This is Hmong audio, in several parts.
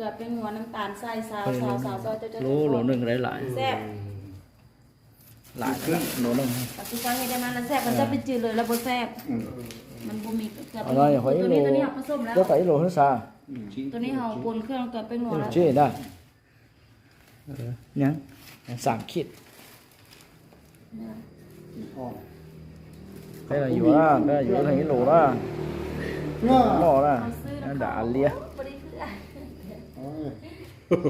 เกลือแป้งนัวน้ำตาลใส่ xào xào xào cho cho cho lub lẩu nương đấy lại. Xếp. Lại lẩu nương. Bạn cứ cho nghe cho nó là xếp, còn cho bên trừ lưỡi là bột xếp. Mình bột mì cà phê. Ở đây hỏi ít lẩu. Tôi đi học có xôm lắm. Có phải ít lẩu hết sao? Tôi đi học cuốn khương cà phê ngọt lắm. Chết đã. Nhắn. Sảng khịt. Cái là dũa đó, cái là dũa thành cái lỗ đó. Nó mò đó. Nó đã liếc.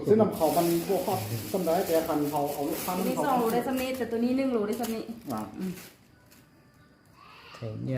Xếp nằm khẩu bằng bộ khoa tâm đấy, cái khăn khẩu ở lục khăn. Tôi đi sau lỗ đây xăm nị, tôi đi nương lỗ đây xăm nị. Thế nhỉ.